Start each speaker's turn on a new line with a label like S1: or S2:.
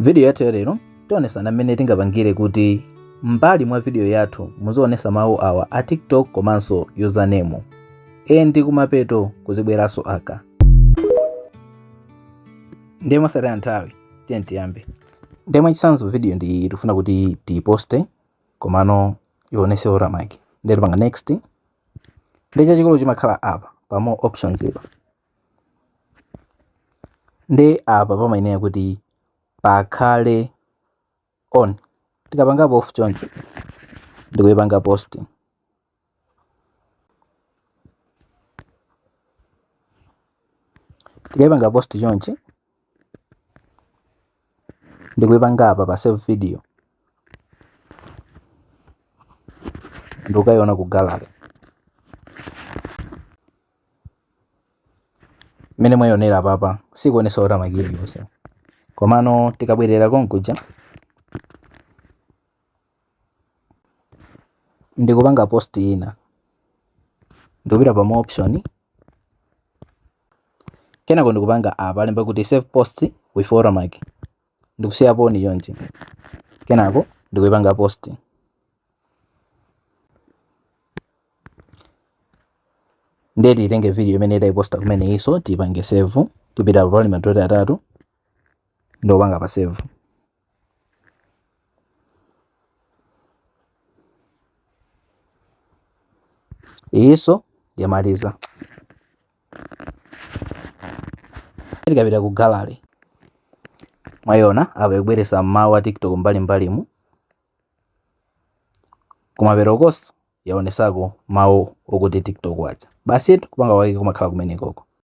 S1: Video yathu ya lero tionesana mmene tingapangire kuti m'mbali mwa video yathu muzionesa mawu awa a TikTok komanso username and kumapeto kuzibweranso aka. Ndiye mosataya nthawi, tiye tiyambe. Ndiye mwachitsanzo, video ndi tifuna kuti tiyiposte komano ionese watermark, ndiye tipanga next. Ndiye chachikulu chimakhala apa pa more options ipa, ndi apa pamayenera kuti pakhale on. Tikapangapo off choncho ndikuyipanga post, tikayipanga post chonchi ndikuyipanga apa pa save video, ndikukayiona ku gallery mmene mwayionera apapa, sikuonesa watermark iliyonse. Komano tikabwerera konkuja ndikupanga post ina, ndikupita pa more option, kenako ndikupanga apa alemba kuti save post with watermark, ndikusiya on chonchi, kenako ndikuyipanga post. Ndiye titenge video imene tayiposta kumene iso tiyipange save. Tipita pali madoti atatu, ndikupanga pa save. Iyiso yamaliza. Tikapita ku gallery, mwayiona apa ikubweresa mawu a TikTok mbalimbalimu, kumapeto konse yaonesako mawu okuti TikTok aja. Basi, kupanga kwake kumakhala kumenekoko.